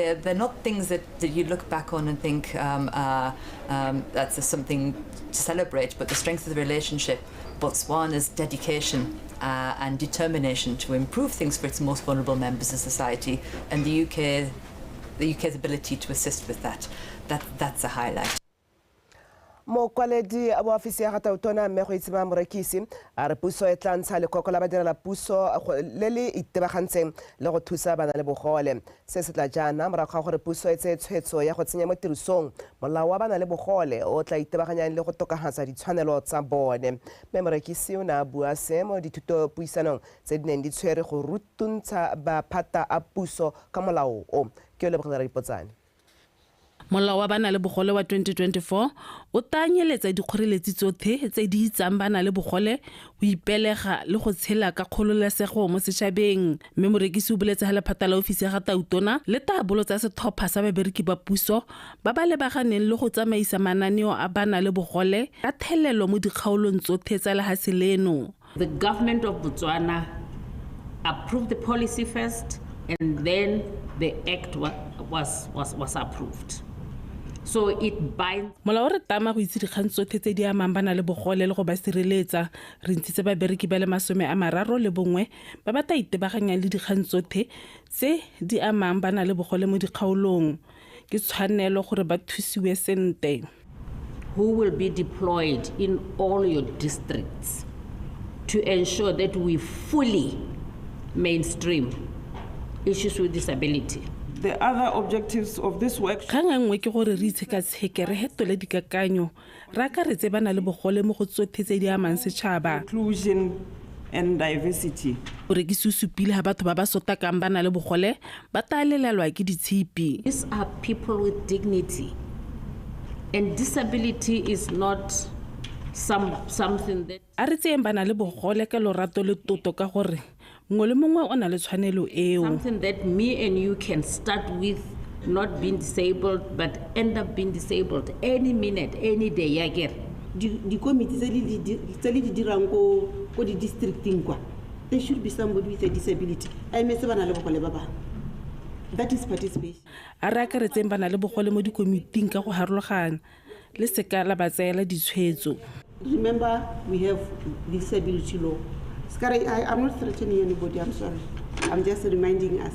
They're not things that you look back on and think that's something to celebrate, but the strength of the relationship, Botswana's dedication and determination to improve things for its most vulnerable members of society, and the UK's ability to assist with that, that's a highlight. Mokwaledi wa ofisi ya ga Tautona, mme Goitsemang Morekisi, a re puso e tla ntsha lekoko la badirela puso le le itebagantseng le go thusa bana le bogole. Se se tla jaana morago ga gore puso e tseye tshwetso ya go tsenya mo tirisong molao wa bana le bogole o tla itebaganyang le go tokafatsa ditshwanelo tsa bone. Mme Morekisi o ne a bua se mo dithutopuisanong tse di neng di tshwere go rutuntsha maphata a puso ka molao o. Ke o lebogela Dipotsane. Molao wa bana le bogole wa 2024 o tanyeletsa dikgoreletsi tsotlhe tse di itsang bana le bogole go ipelega le go tshela ka kgololesego mo setšhabeng. Mme Morekisi o boletse ga lephata la ofisi ya ga Tautona le tabolotsa setlhopha sa babereki ba puso ba ba lebaganeng le go tsamaisa mananeo a bana le bogole ka thelelo mo dikgaolong tsotlhe tsa lehatshe leno. The government of Botswana approved the policy first, and then the act was approved. So it binds. Molao o re tama go itse dikgang tsotlhe tse di amang bana le bogole le go ba sireletsa. Re ntshitse babereki ba le 31 ba ba tla itebaganyang le dikgang tsotlhe tse di amang bana le bogole mo dikgaolong. Ke tshwanelo gore ba thusiwe sentle. Who will be deployed in all your districts to ensure that we fully mainstream issues with disability. The other objectives of this workshop. Kgang e nngwe ke gore re itshekatsheke, re hetole dikakanyo, re akaretse ba na le bogole mo go tsotlhe tse di amang setšhaba. Inclusion and diversity. Morekisi o supile ga batho ba ba sotakang ba na le bogole ba talelelwa ke ditshipi. These are people with dignity. And disability is not something that A re tseyeng ba na le bogole ka lorato le toto ka gore mongwe le mongwe o na le tshwanelo eo. Something that me and you can start with not being disabled but end up being disabled any minute, any day, ya kere. Dikomiti tse le di dirang ko di-districting kwa, there should be somebody with a disability a emetse ba na le bogole ba bangwe. That is participation. A re akaretseng ba na le bogole mo dikomiting ka go harologana, le seka la ba tseela ditshwetso. Remember, we have disability law. Skare, I'm not threatening anybody, I'm sorry. I'm just reminding us.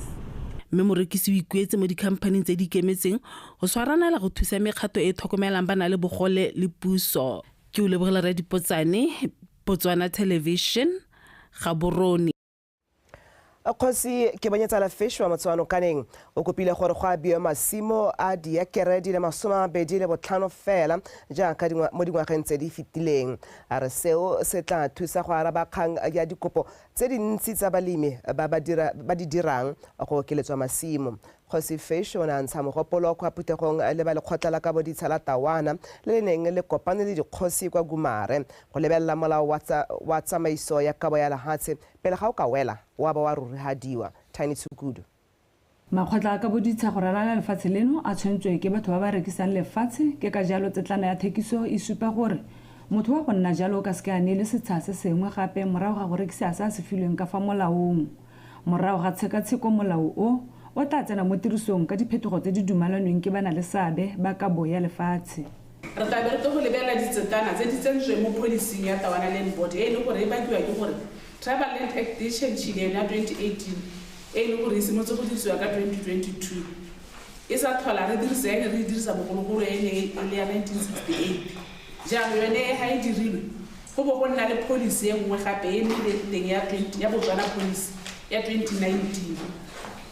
Mme Morekisi o ikuetse mo dikhamphaning tse di ikemetseng go tshwaranela go thusa mekgato e e tlhokomelang ba na le bogole le puso. Ke o lebogela Radipotsane, Botswana Television, Gaborone. Kgosi Kebonyetsala Fish wa motse wa Nokaneng o kopile gore go abiwe masimo a diekere di le 25 fela jaaka mo dingwageng tse di fetileng. A re seo se tla thusa go araba kgang ya dikopo tse dintsi tsa balemi ba di dirang go okeletswa masimo. Kgosi Fish o ne a ntsha mogopolo kwa phuthegong le ba lekgotla la kabo ditsha la Tawana le le neng le kopane le dikgosi kwa Gumare go lebelela molao wa tsamaiso ya kabo ya lehatshe pele ga o ka wela wa ba wa rurihadiwa. Tiny Tshukudu. Makgotla a kabo ditsha go ralala lefatshe leno a tshwentswe ke batho ba ba rekisang lefatshe. Ke ka jalo tsetlana ya thekiso e supa gore motho wa go nna jalo o ka seke a neele setsha se sengwe gape morago ga go rekisa se a se filweng ka fa molaong. Morago ga tshekatsheko, molao o o tla tsena mo tirisong ka diphetogo tse di dumalanweng ke ba na le seabe ba kabo ya lefatshe. Re tla be re tlo go lebelela ditsetana tse di tsentsweng mo policing ya Tawana Land Board, e leng gore e bakiwa ke gore Tribal Land Act e change-ile yone ya 2018, e leng gore e simolotse go dirisiwa ka 2022. E sa tlhola re dirisa ene re e dirisa bogologolo, e ne e le ya 1968. Jaanong yone e ga e dirilwe, go bo go nna le policy e nngwe gape e nnile teng ya Botswana policy ya 2019.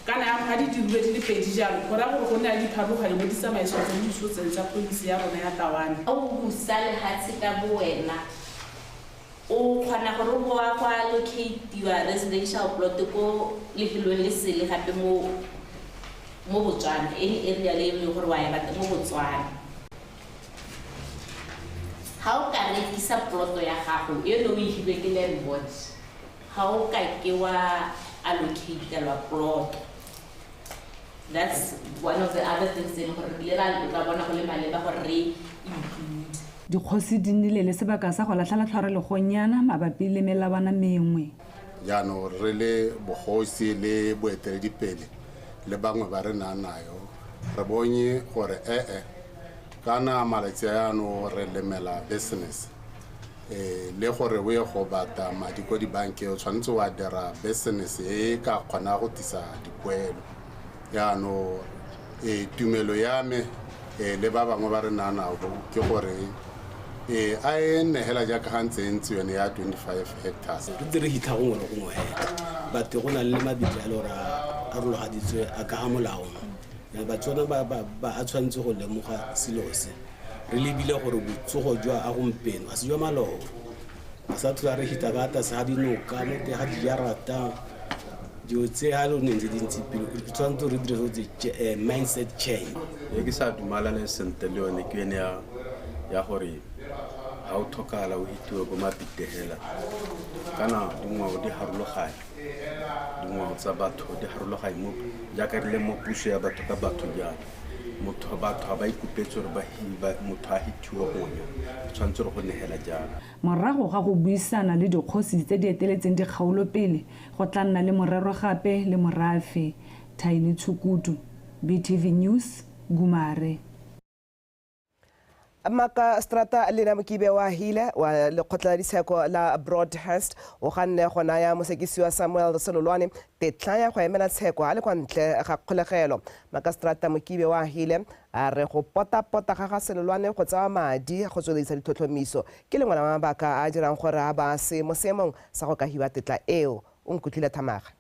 Kana ga di dirilwe di le pedi jalo, go raya gore go nna le dipharologanyo mo ditsamaisong tse di tshotseng tsa policy ya rona ya Tawana. O busa lehatshe ka bo wena, o kgona gore o boa go allocate-iwa residential plot ko lefelong le sele gape mo Botswana, any area le e leng gore wa e batla mo Botswana. Ha o ka rekisa ploto ya gago e ne o e filwe ke land board, ga o ka ke wa allocate-elwa plot. That's one of the other things tse e leng gore re ile ra bona go le maleba gore re include. Dikgosi di nnile le sebaka sa go latlhela tlhwarelegonyana mabapi le melawana mengwe. Jaanong re le bogosi le boeteledipele le bangwe ba re nang nayo re bonye gore kana malatsi ano re lemela business le gore o ye go bata madi ko dibanke o tshwanetse wa dira business e ka kgona go tisa dipoelo yaano tumelo ya me le ba bangwe ba re nang nabo ke gore a e nne hela jaaka ga ntse ntse yone ya 25 hectares re dire hitlha gongwe le gongwe batho go na le mabitla a le gore a rulagaditswe a ka ga molao Batswana ba a tshwanetse go lemoga selo se re lebile gore botsogo jwa a gompieno a se jwa maloba a sa tlhola re hita ka tlase ga dinoka mo teng ga dijarata dilo tse ga le ne ntse di ntse pele re tshwanetse re dire tse mindset change e ke sa dumalane sentle le yone ke yone ya gore ga o tlhokala o hitiwe ko mapitegela kana dingwao di harologane dingwao tsa batho di harologane mo jaaka re le mo puso ya batho ka batho jalo motho batho ga ba ikopetse gore motho a hitiwe gongwe tshwanetse re go negela jalo. Morago ga go buisana le dikgosi tse di eteletseng dikgaolo pele go tla nna le morero gape le morafe. Thaini Tshukudu, BTV News, Gumare. Makastrata Lena Mokibe wa Hile wa lekgotla la ditsheko la Broadhurst o ganne go naya mosekisiwa Samuel Selolwane tetla ya go emela tsheko a le kwa ntle ga kgolegelo. Makastrata Mokibe wa Hile a re go potapota ga ga Selolwane go tsaya madi go tsweledisa ditlhotlhomiso ke lengwe la mabaka a dirang gore a ba se mo seemong sa go ka hiwa tetla eo. O nkutlwile Thamaga.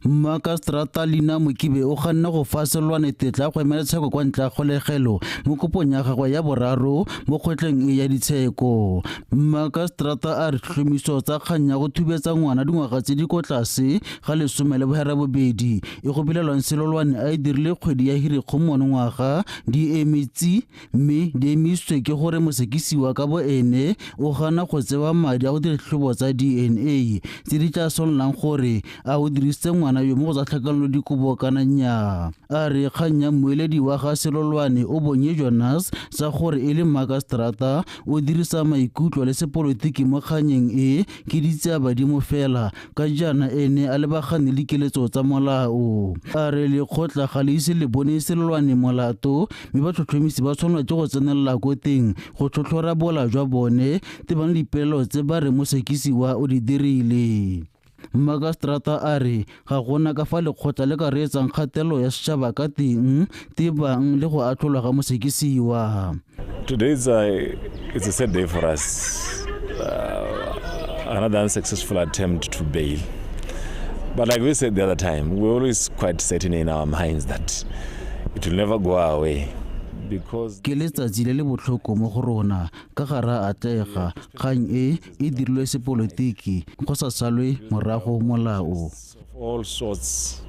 Makastrata Lena Mokibe o ganne go fa Selolwane tetla go emela tsheko kwa ntle ga kgolegelo mo kopong ya gagwe ya boraro mo kgwetlheng e ya ditsheko. Makastrata a re tlhomiso tsa kgang ya go thubetsa ngwana dingwaga tse di ko tlase ga 18 e go bilelwang Selolwane a e dirile kgwedi ya Hirikgong monongwaga di emetsi mme di emisitswe ke gore mosekisiwa ka bo ene o gana go tsewa madi a go dira ditlhobo tsa DNA tse di tla sonolang gore a o dirisitse ngwana yo mo go tsa tlhakanelo dikobo kana nnyaa. A re kgang ya mmueledi wa ga Selolwane o bonye Jonas sa gore e le makastrata o dirisa maikutlo le sepolotiki mo kganyeng e ke ditseabadimo fela ka jaana ene a lebagane le keletso tsa molao. A re lekgotla ga le ise le bone Selolwane molato mme batlhotlhomisi ba tshwanelwa ke go tsenelela ko teng go tlhotlhora bola jwa bone tebang le dipelaelo tse ba re mosekisiwa o di dirile. Makastrata a re ga gona ka fa lekgotla le ka reetsang kgatelelo ya setšhaba ka teng tebang le go atlholwa ga mosekisiwa. Today is a sad day for us. Another unsuccessful attempt to bail. But like we said the other time, we're always quite certain in our minds that it will never go away. Ke letsatsi le le botlhoko mo go rona ka ga ra atlega kgang e e dirilwe sepolotiki go sa salwe morago molao. All sorts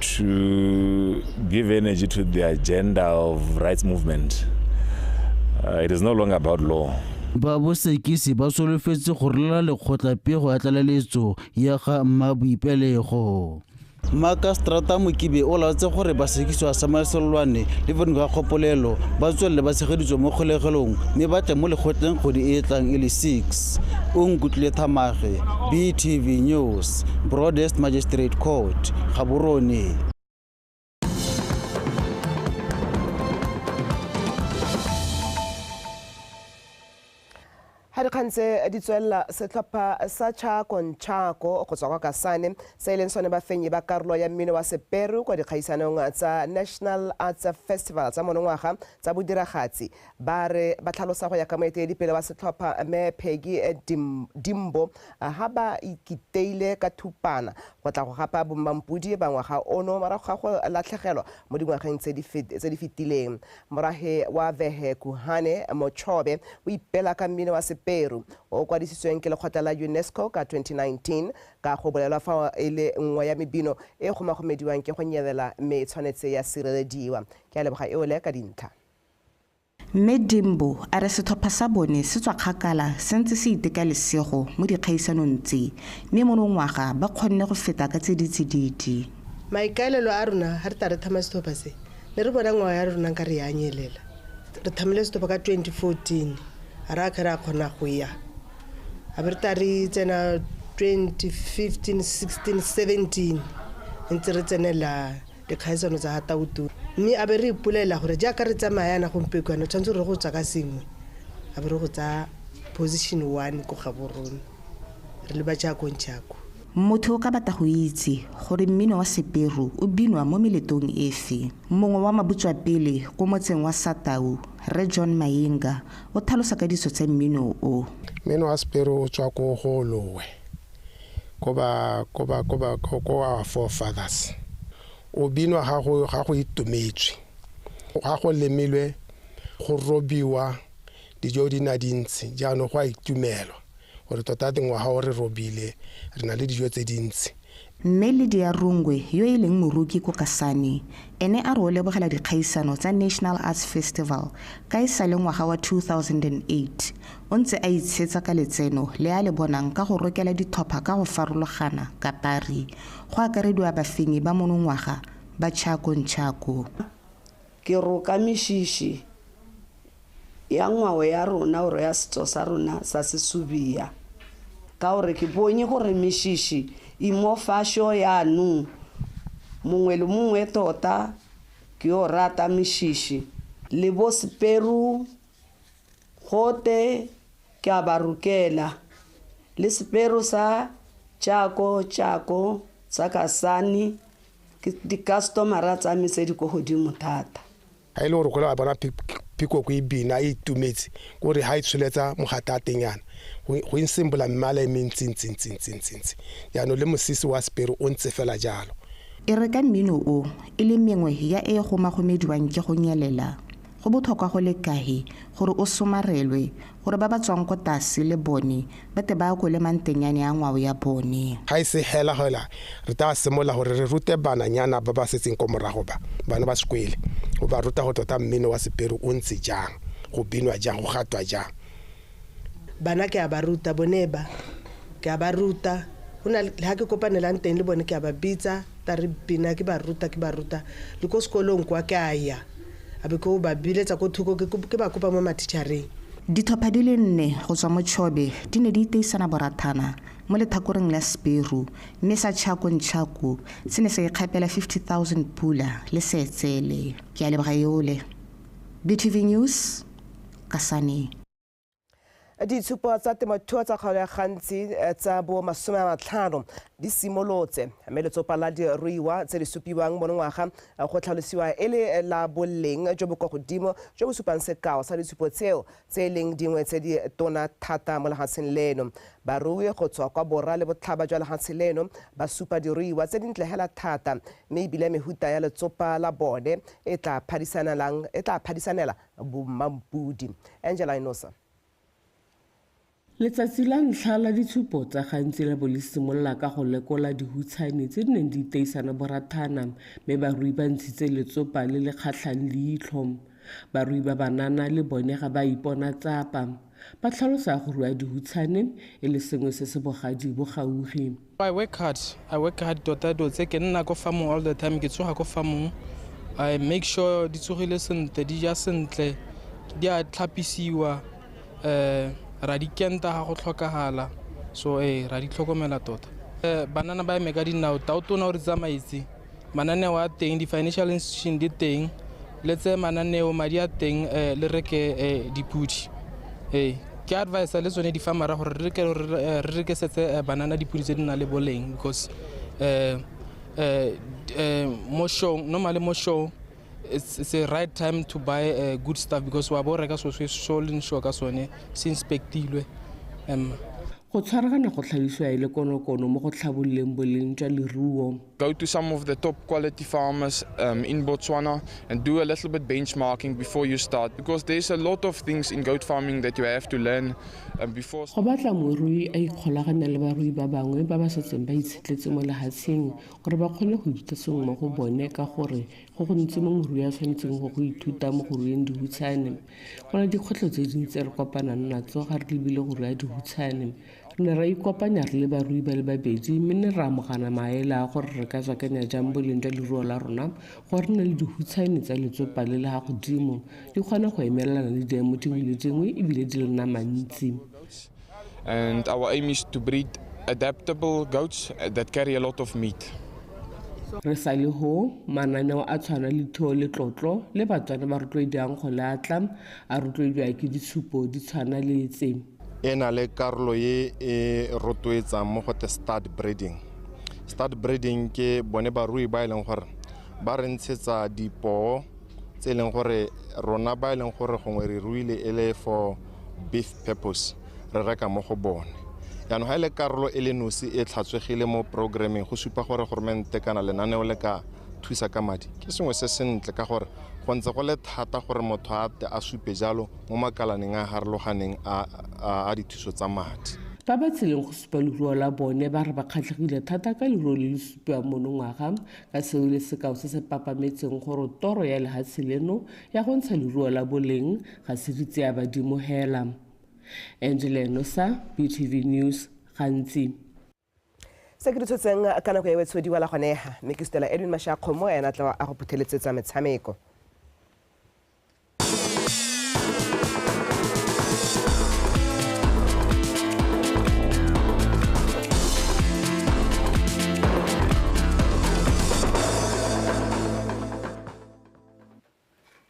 to give energy to the agenda of rights movement. It is no longer about law. Ba bosekisi ba solofetse go rolela lekgotla pego ya tlaleletso ya ga Mmaboipelego. Makastrata Mokibe o laotse gore basekisiwa Samuel Selolwane le Veronica Kgopolelo ba tswelele ba tshegeditswe mo kgolegelong mme ba tle mo lekgotleng kgwedi e e tlang e le 6. O nkutlwile Thamage, BTV News, Broadhurst Magistrate Court, Gaborone. Ha dikgang tse di tswelela setlhopha sa Chako Nchako go tswa kwa Kasane se e leng sone bafenyi ba karolo ya mmino wa Seperu kwa dikgaisanong tsa National Arts Festival tsa monongwaga tsa bodiragatsi ba re ba tlhalosa go ya ka moeteledipele wa setlhopha mme Peggy Dimbo ha ba ikiteile ka thupana go tla go gapa bommampodi ba ngwaga ono morago ga go latlhegelwa mo dingwageng tse di fetileng. Morahe wa Vehe Kuhane Mochobe o ipela ka mmino wa Seperu o kwadisitsweng ke lekgotla la UNESCO ka 2019 ka go bolelwa fa e le nngwe ya mebino e gomagomediwang ke go nyelela mme e tshwanetse ya sirelediwa. Ke a leboga eole ka dintlha. Mme Dimbo a re setlhopha sa bone se tswa kgakala se ntse se iteka lesego mo dikgaisanong tse mme monongwaga ba kgonne go feta ka tse di tsididi. Maikaelelo a rona ga re tla re thama setlhopha se ne re bona ngwao ya rona nka re ya nyelela. Re thamile setlhopha ka 2014 a re a kgona go ya A be re ta re tsena 2015, 16, 17 ntse re tsenela dikgaisano tsa Tautu. Mme a be re ipolela gore jaaka re tsamaya yana gompieno tshwanetse re go tswa ka sengwe. A be re go tsaya position 1 ko Gaborone re le ba Tjhako Ntjhako. Motho o ka batla go itse gore mmino wa seperu o binwa mo meletong efe. Mongwe wa mabutswapele ko motseng wa Satau, Rre John Mayenga, o tlhalosa ka ditso tsa mmino o. Mmino wa seperu o tswa ko go Lowe, ko our forefathers. O binwa ga go itumetswe, ga go lemilwe, go robiwa dijo di na dintsi, jaanong go a itumelwa gore tota dingwaga o re robile re na le dijo tse dintsi. Mme Lydia Rungwe yo e leng moruki ko Kasane ene a re o lebogela dikgaisano tsa National Arts Festival ka e sa le ngwaga wa 2008. O ntse a itshetsa ka letseno le a le bonang ka go rokela ditlhopha ka go farologana kapari, go akarediwa bafenyi ba monongwaga ba Tjhako Ntjhako. Ke roka meshishi ya ngwao ya rona ore ya setso sa rona sa Sesubia, ka gore ke bonye gore meshishi e mo fasho yaanong, mongwe le mongwe tota ke yo rata meshishi le bo seperu gote ke a ba rokela, le seperu sa Tjhako Tjhako sa Kasane ke di-customera tsa me tse di ko godimo thata. Ha e le gore go bona pikoko e bina e itumetse kore ha e tsholetsa mogata a teng yana go insembola mmala e mentsi-ntsi-ntsi-ntsi-ntsi. Jaanong le mosese wa seperu o ntse fela jalo. E re ka mmino o e le mengwe ya e gomagomediwang ke go nyelela, go botlhokwa go le kae gore o somarelwe gore ba ba tswang ko tlase le bone ba te ba akole mantenyane a ngwao ya bone. Ga e se hela hela re tla simolola gore re rute bananyana ba ba setseng ko morago ba bana ba sekwele, go ba ruta go tota mmino wa seperu o ntse jang, go binwa jang, go gatwa jang. Bana ke a ba ruta, bone ba ke a ba ruta, go na le ha ke kopanelang teng le bone ke a ba bitsa ta re bina, ke ba ruta le ko sekolong kwa ke a ya, a be ke ba biletsa ko thoko ke ba kopa mo matitšhareng. Ditlhopha di le 4 go tswa mo Chobe di ne di iteisana borathana mo lethakoreng la seperu, mme sa Tjhako Ntjhako se ne se ikgapela 50,000 pula le seetsele. Ke a leboga yole. BTV News, Kasane. Ditshupo tsa temothuo tsa kgaolo ya Gantsi tsa bo 50 di simolotse, mme letsopa la diruiwa tse di supiwang monongwaga go tlhalosiwa e le la boleng jo bo kwa godimo jo bo supang sekao sa ditshupo tseo tse e leng dingwe tse di tona thata mo lefatsheng leno. Barui go tswa kwa borwa le botlhaba jwa lefatshe leno ba supa diruiwa tse dintle hela thata, mme ebile mehuta ya letsopa la bone e tla phadisanela bommampudi. Angela Inosa. Letsatsi la ntlha la ditshupo tsa Gantsi la bo le simolola ka go lekola dihutshane tse di neng di iteisana borathana, mme barui ba ntshitse letsopa le le kgatlhang leitlho. Barui ba banana le bone ga ba ipona tsapa, ba tlhalosa go rua dihutshane e le sengwe se se bogadi bo gaufi. I work hard tota dilo tse ke nna ko farmong all the time, ke tsoga ko farmong, I make sure di tsogile sentle, di ja sentle, di a tlhapisiwa, ra di kenta ga go tlhokagala, so ra di tlhokomela tota. Banana ba eme ka dinao, tautona o re tsamaitse mananeo a teng, di-financial institution di teng, le tse mananeo madi a teng, le reke dipudi. Ke advise le tsone di-farmera gore re rekesetse banana dipudi tse di nang le boleng, because mo show, normally mo show it's the right time to buy good stuff, because wa bo reka so se leng sure ka sone se inspectilwe. Go tshwaragana go tlhalosiwa e le konokono mo go tlhabololeng boleng jwa leruo. Go to some of the top quality farmers in Botswana and do a little bit benchmarking before you start, because there's a lot of things in goat farming that you have to learn before. Go batla morui a ikgolaganya le barui ba bangwe ba ba setseng ba itshetletse mo lehatsheng gore ba kgone go ithuta sengwe mo go bone, ka gore go gontsi mo morui a tshwanetseng go ithuta mo go rueng dihutshane. Go na dikgwetlho tse dintsi tse re kopanang natso ga re lebile go rua dihutshane. Re ne ra ikopanya re le barui ba le babedi, mme ne ra amogana maele a gore re ka tswakanya jang boleng jwa leruo la rona gore re nne le dihutshane tsa letsopa le le ga godimo, di kgone go emelelana le diemo dingwe le dingwe ebile di le nama ntsi. And our aim is to breed adaptable goats that carry a lot of meat. Re sa le ho mananeo a tshwana le thuo le tlotlo le Batswana ba rotloediwang go le atla a rotloediwa ke ditshupo di tshwana le tse. E na le karolo e e rotloetsang mo go te start breeding. Start breeding ke bone barui ba e leng gore ba re ntshetsa dipoo tse e leng gore rona ba e leng gore gongwe re ruile e le for beef purpose re reka mo go bone. Jaanong ga e le karolo e le nosi e tlhatswegile mo programming go supa gore goromente kana lenaneo le ka thusa ka madi ke sengwe se sentle ka gore go ntse go le thata gore motho a tle a supe jalo mo makalaneng a harologaneng a dithuso tsa madi. Ba ba tseleng go supa leruo la bone ba re ba kgatlhegile thata ka leruo le le supiwang monongwaga ka seo le sekao se se papametseng gore toro ya lehatshe leno ya go ntsha leruo la boleng ga se ditse ya badimo hela. Angela Nosa, BTV News, Gantsi. Se ke di tshotseng ka nako e wetshodiwa la gonega mme ke sutela Edwin Mashakgomo ena tla a go phutheletsetsa metshameko.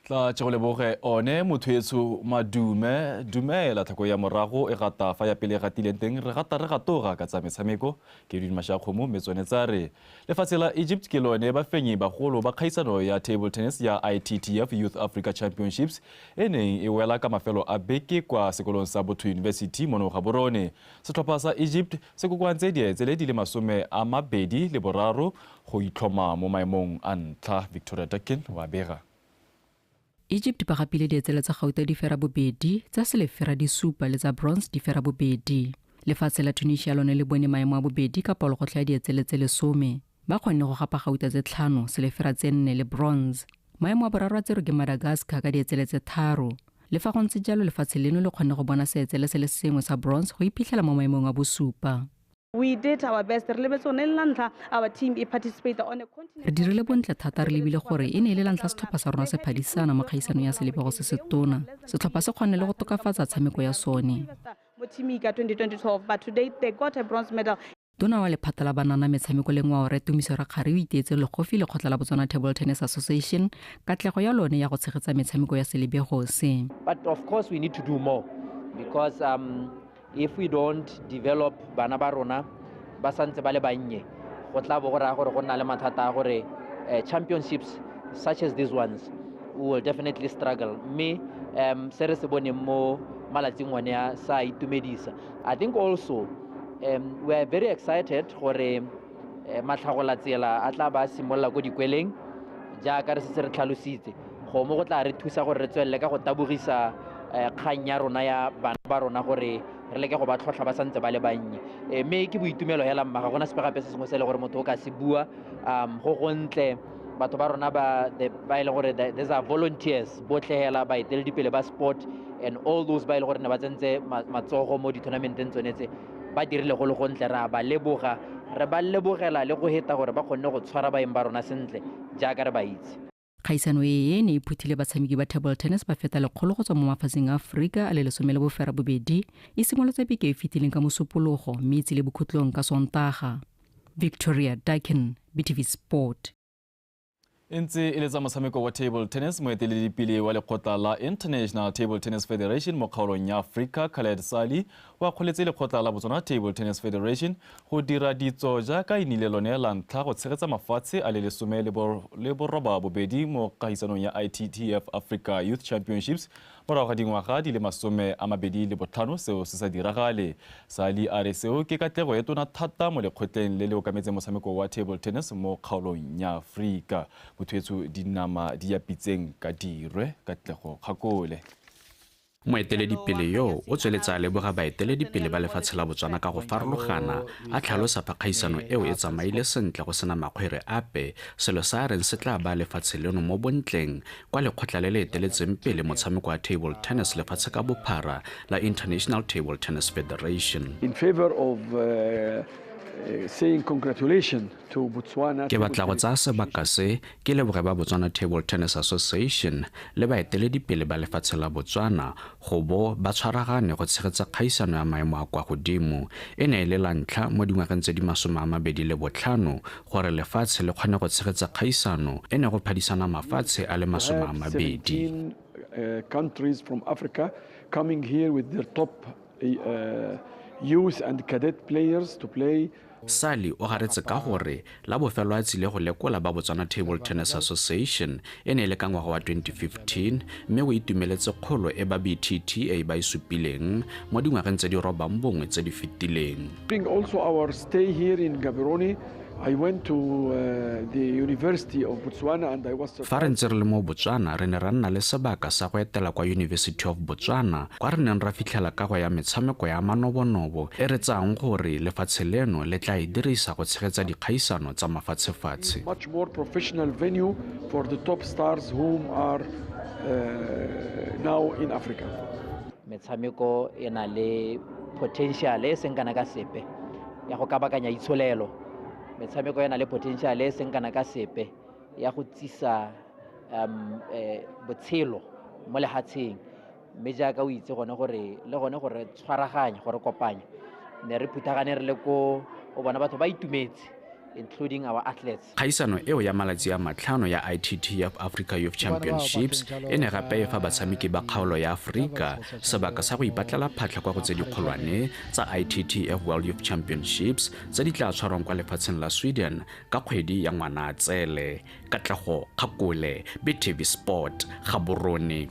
Tla tšego leboge one motho etsho madume dumela tlhako ya morago e gata fa ya pele e gatileng teng re gata re gatoga ka tsa metshameko ke Edwin Mashakgomo mme tsone tsa re lefatshe la Egypt ke lone bafenyi bagolo ba kgaisano ya table tennis ya ITTF Youth Africa Championships e neng e wela ka mafelo a beke kwa sekolong sa Botho University mono Gaborone. Setlhopha sa Egypt se kokoantse dietsele di le 23 go itlhoma mo maemong a ntlha. Victoria Dakin wa bega. Egypt ba gapile dietsele tsa gauta di fera bobedi, tsa selefera di supa le tsa bronze di fera bobedi. Lefatshe la Tunisia lone le bone maemo a bobedi ka palogotlhe ya dietsele tse 10. Ba kgonne go gapa gauta tse 5, selefera tse 4 le bronze. Maemo a boraro a tserwe ke Madagascar ka dietsele tse 3. Le fa go ntse jalo lefatshe leno le kgonne go bona seetsele se le sengwe sa bronze go iphitlhela mo maemong a bosupa. We did our best. Re lebetse one la ntlha our team e participate on a continent. Re dirile bontle thata re lebile gore e ne e le la ntlha setlhopha sa rona se phadisana mo kgaisanong ya selebego se se tona. Setlhopha se kgonne le go tokafatsa tshameko ya sone. Mo team ka 2012, but today they got a bronze medal. Tona wa lephata la banana metshameko le ngwao Rre Tumiso Rakgare o iteetse legofi lekgotla la Botswana Table Tennis Association katlego ya lone ya go tshegetsa metshameko ya selebego se. But of course we need to do more because if we don't develop bana ba rona ba santse ba le bannye go tla bo go raya gore go nna le mathata a gore championships such as these ones we will definitely struggle. Mme se re se boneng mo malatsing one a sa itumedisa. I think also we are very excited gore matlhagolatsela a tla ba simolola ko dikweleng jaaka re setse re tlhalositse go mo go tla re thusa gore re tswelele ka go tabogisa kgang ya rona ya bana ba rona gore re leke go ba tlhotlha ba santse ba le bannye. Mme ke boitumelo hela mma ga gona sepe gape se sengwe se e le gore motho o ka se bua. Go gontle batho ba rona ba e leng gore these are volunteers botlhe hela baeteledipele ba sport and all those ba e le gore ne ba tsentse matsogo mo di-tournamenteng tsone tse ba dirile go le gontle. Re a ba leboga, re ba lebogela le go heta gore ba kgonne go tshwara baeng ba rona sentle jaaka re ba itse. Kgaisano e ne e phuthile batshameki ba table tennis ba feta 100 go tswa mo mafatsheng a Aforika a le 18 e simolotse beke e fetileng ka Mosupologo mme e tsile bokhutlong ka Sontaga. Victoria Dakin, BTV Sport. E ntse e letsa motshameko wa table tennis, moeteledipele wa lekgotla la International Table Tennis Federation mo kgaolong ya Afrika Khaled Sali wa kgoletse lekgotla la Botswana Table Tennis Federation go dira ditso jaaka e nnile lone la ntlha go tshegetsa mafatshe a le 18 mo kgaisanong ya ITTF Africa Youth Championships morago ga dingwaga di le 25 seo se sa diragale. Sali a re seo ke katlego e tona thata mo lekgotleng le le okametseng motshameko wa table tennis mo kgaolong ya Afrika. Motho dinama di ya pitseng ka dirwe katlego kgakole. Moeteledipele yo o tsweletsa a leboga baeteledipele ba lefatshe la Botswana ka go farologana a tlhalosa fa kgaisano eo e tsamaile sentle go sena makgwere ape, selo sa a reng se tla ba lefatshe leno mo bontleng kwa lekgotla le le eteletseng pele motshameko wa table tennis lefatshe ka bophara la International Table Tennis Federation. In favor of saying congratulations to Botswana. Ke batla go tsaya sebaka se ke leboge ba Botswana Table Tennis Association le baeteledipele ba lefatshe la Botswana go bo ba tshwaragane go tshegetsa kgaisano ya maemo a kwa godimo. E ne e le la ntlha mo dingwageng tse di 25 gore lefatshe le kgone go tshegetsa kgaisano e ne go phadisana mafatshe a le 20. Countries from Africa coming here with their top youth and cadet players to play. Sali o garetse ka gore la bofelo a tsile go lekola ba Botswana Table Tennis Association e ne e le ka ngwaga wa 2015, mme o itumeletse kgolo e ba BTTA ba e supileng mo dingwageng tse di 9 tse di fetileng. During also our stay here in Gaborone, I went to the University of Botswana and I was Fa re ntse re le mo Botswana, re ne ra nna le sebaka sa go etela kwa University of Botswana, kwa re neng ra fitlhela kago ya metshameko ya manobonobo e re tsayang gore lefatshe leno le tla e dirisa go tshegetsa dikgaisano tsa mafatshefatshe. Much more professional venue for the top stars whom are now in Africa. Metshameko e na le potential e seng kana ka sepe ya go kabakanya itsholelo. Metshameko e na le potential e seng kana ka sepe ya go tsisa botshelo mo lehatsheng, mme jaaka o itse gone gore le gone gore tshwaraganya gore kopanya ne re phuthagane re le ko o bona batho ba itumetse, including our athletes. Kgaisano eo ya malatsi a 5 ya ITTF Africa Youth Championships e ne gape e fa batshameki ba kgaolo ya Aforika sebaka sa go ipatlela phatlha kwa go tse dikgolwane tsa ITTF World Youth Championships tse di tla tshwarwang kwa lefatsheng la Sweden ka kgwedi ya Ngwanatsele. Katlego Kgakole, BTV Sport, Gaborone.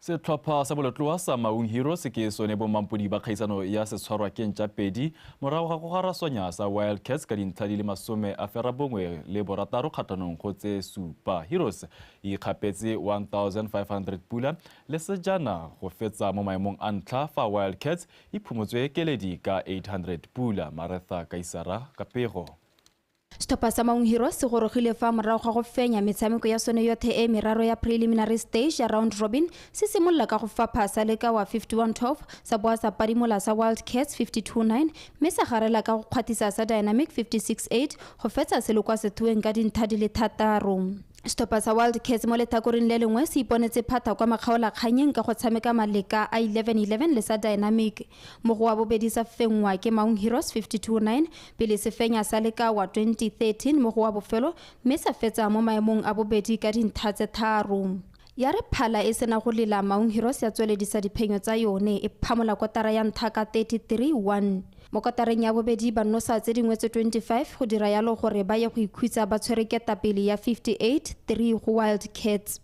Setlhopha sa bolotloa sa Maung Heroes ke sone bomampodi ba kgaisano ya setshwarwa ke ntša pedi morago ga go garaswanya sa Wildcats ka dintlha di le 96 kgatlhanong go tse 7. Heroes e ikgapetse 1500 pula le sejana go fetsa mo maemong a ntlha, fa Wildcats e phumotswe keledi ka 800 pula. Maretha Kaisara ka pego. Setlhopha sa Maung Heroes se gorogile fa morago ga go fenya metshameko ya sone yothe e meraro ya preliminary stage ya round robin, se simolola ka go fapha sa leka wa 51-12, sa boa sa padimola sa Wildcats 52-9, mme sa garela ka go kgwathisa sa Dynamic 56-8 go fetsa se le kwa sethoeng ka dintlha di le 6. Setlhopha sa Wildcats mo lethakoreng le lengwe se iponetse phata kwa makgaolakganyeng ka go tshameka maleka a 11-11 le sa Dynamic. Mo go wa bobedi sa fenngwa ke Maung Heroes 52-9 pele se fenya sa leka wa 2013 mo go wa bofelo, mme sa fetsa mo maemong a bobedi ka dintlha tse 3. Ya re phala e sena go lela, Maung Heroes ya tsweledisa diphenyo tsa yone e phamola kotara ya ntlha ka 33-1. Mo kotareng ya bobedi ba nosa tse dingwe tse 25 go dira yalo gore ba ye go ikhutsa ba tshwere ketapele ya 58-3 go Wildcats.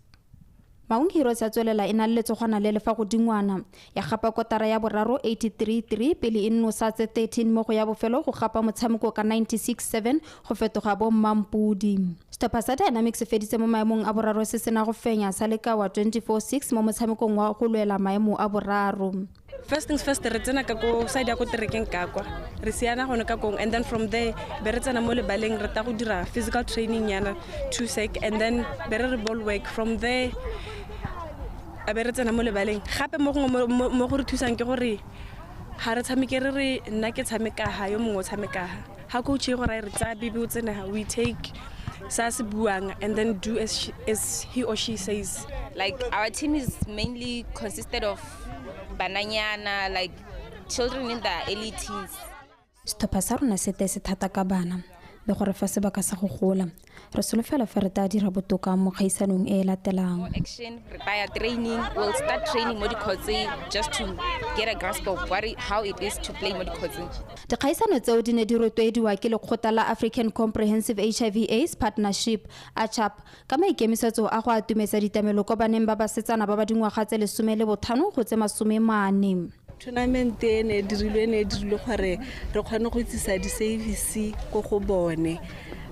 Maung Heroes ya tswelela e na le letsogwana le le fa godingwana, ya gapa kotara ya boraro 83-3 pele e nosa tse 13 mo go ya bofelo go gapa motshameko ka 96-7 go fetoga bo mmampodi. Setlhopha sa Dynamic se feditse mo maemong a boraro se sena go fenya sa leka wa 24-6 mo motshamekong wa go lwela maemo a boraro. First things first, re tsena ka ko side ya ko terekeng ka kwa re siana gone ka kong, and then from there be re tsena mo lebaleng re ta go dira physical training yana 2 sec, and then be re ball work from there a be re tsena mo lebaleng gape mo gongwe mo go re thusang ke gore ga re tshameke re re nna ke tshameka ha yo mongwe o tshameka ha coach e gore re tsaya bibi o tsena ha, we take sa se buang and then do as he or she says. Like our team is mainly consisted of bananyana, like children in the early teens. Setlhopha sa rona se tese thata ka bana le gore fa sebaka sa go gola. Re solofela fa re tla dira botoka mo kgaisanong e e latelang. Action, re tla ya training, we'll start training mo dikgotseng just to get a grasp of how it is to play mo dikgotseng. Dikgaisano tseo di ne di rotloediwa ke lekgotla la African Comprehensive HIV AIDS Partnership, ACHAP, ka maikemisetso a go atumetsa ditlamelo kwa baneng ba basetsana ba ba dingwaga tse 15 go tse 40. Tournament e ne dirilwe gore re kgone go itsisa di-service ko go bone.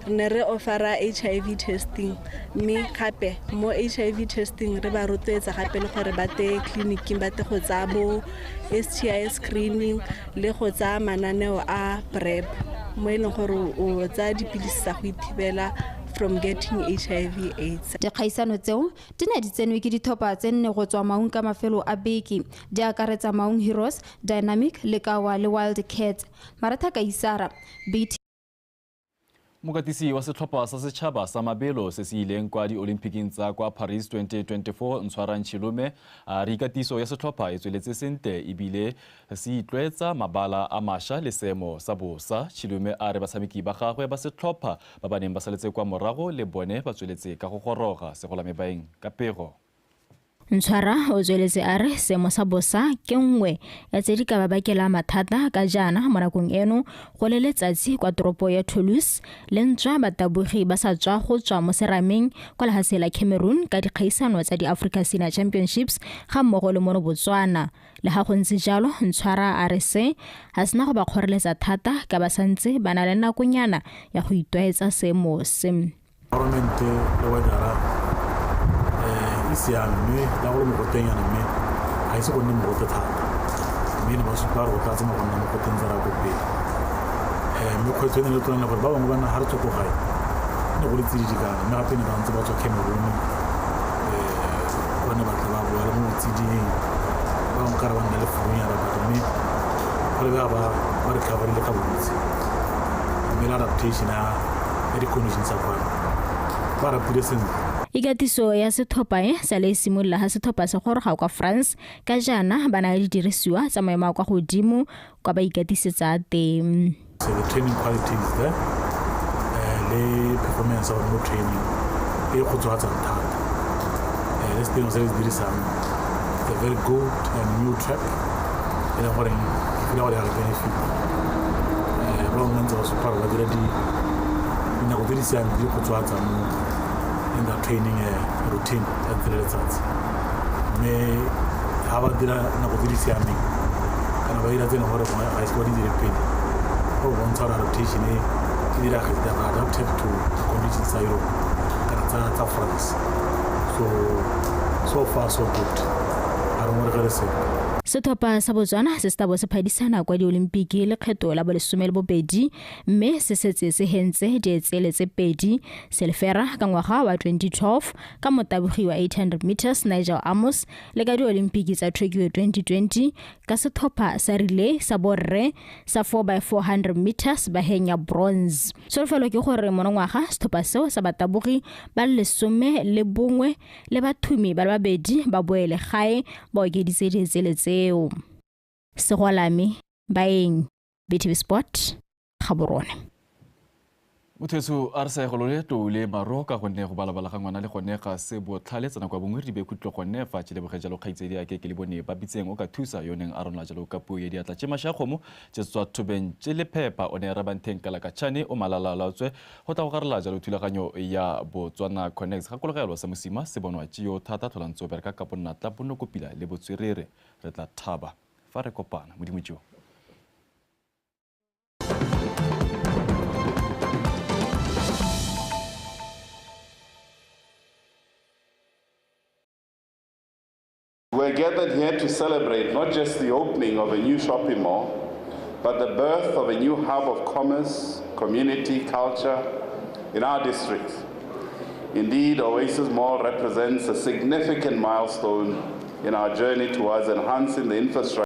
Re ne re offera HIV testing, mme gape mo HIV testing re ba rotloetsa gape le gore ba te tleliniking ba te go tsaya bo STI screening le go tsaya mananeo a PrEP, mo e leng gore o tsaya dipilisi tsa go ithibela from getting HIV AIDS. Dikgaisano tseo di ne di tsenwe ke ditlhopha tse nne go tswa Maun ka mafelo a beke, di akaretsa Maun Heroes, Dynamic, Lekawa le Wild Cats. Maratha Kaisara, BT. Mokatisi wa setlhopha sa setšhaba sa mabelo se se ileng kwa di-Olympiking tsa kwa Paris 2024 Ntshwarang Chilume a re ikatiso ya setlhopha e tsweletse sentle ebile se itlwaetsa mabala a mašwa le seemo sa bosa. Chilume a re batshameki ba gagwe ba setlhopha ba ba neng ba saletse kwa morago le bone ba tsweletse ka go goroga. Segolame Baeng ka pego. Ntshwara o tsweletse a re seemo sa bosa ke nngwe ya tse di ka ba bakela mathata ka jaana mo nakong eno go le letsatsi kwa toropo ya Toulouse le ntswa batabogi ba sa tswa go tswa mo serameng kwa lehatshe la Cameroon ka dikgaisano tsa di-Africa Senior Championships ga mmogo le mono Botswana. Le ga go ntse jalo, Ntshwara a re se ga sena go ba kgoreletsa thata ka ba santse ba na le nakonyana ya go itlwaetsa seemo se. Environment le weather e siame, mme la gore mogotenyana mme ga ise go nne mogote thata, mme ne ba supa gore go tla tsena go nna mogoteng tsa ko pele. Mme kgwetlho e ne le tona gore ba bangwe ba nna ga re tswa ko gae ne go le tsididi kana, mme gape ne ba ntse ba tswa Cameroon ba ne ba tla ba boa le mo tsiding, ba bangwe kare ba nna le fulunyana batho, mme go lebega ba recoverile ka bontsi. Mme le adaptation ya di-condition tsa kwano ba rapile sentle. Ikatiso ya setlhopha e sa le simolola ga setlhopha se goroga kwa France ka jaana ba na le didirisiwa tsa maemo a kwa godimo kwa ba ikatisetsa teng. So the training quality is there, le performance of no training e kgotsofatsang thata. Le seteng se re se dirisang, it's a very good and new track e leng gore ke feel gore ya re benefit. Ba bangwe ntse ba supa gore ba dira dinako tse di siameng di kgotsofatsang mo in the training routine ya tsela letsatsi, mme ga ba dira nako tse di siameng kana ba dira tse e leng gore ga ise ba di dire pele, go bontsha gore adaptation e diragetse, they have adapted to the conditions tsa Europe kana tsa France. So far so good, ga re ngwaregele sepe. Setlhopha sa Botswana se tla bo se phadisana kwa diolimpiki lekgetho la bo 12 mme se setse se hentse dietsele tse 2 selefera ka ngwaga wa 2012 ka motabogi wa 800 meters Nigel Amos le ka diolimpiki tsa Tokyo 2020 ka setlhopha sa relay sa borre sa 4x400 meters ba henya bronze. Tsholofelo ke gore monongwaga setlhopha seo sa batabogi ba 11 le bathumi ba le 2 ba boele gae ba okeditse dietsele tseo. Segolame Baeng, BTV Sport, Gaborone. Motho a re sa egolole tlou le maro ka gonne go balabala ga ngwana le gone ga se botlhale tsena kwa bongwe re di be khutlo gone fa tše leboge jalo kgaitsedi a ke le bone ba bitseng o ka thusa yo neng a rona jalo ka puo ya diatla tše mašwa kgomo tše tswa thobeng tše lephepa o ne rabanteng kalakatšhane o malalalatswe go tla go garela jalo thulaganyo ya Botswana Connects. Gakologelwa sa mosima se bonwa tše yo thata tlholantse o bereka ka bonnatla bonokopila le botswerere. Re tla thaba fa re kopana. Modimo tšeo. We're gathered here to celebrate not just the opening of a new shopping mall, but the birth of a new hub of commerce, community, culture in our district. Indeed, Oasis Mall represents a significant milestone in our journey towards enhancing the infrastructure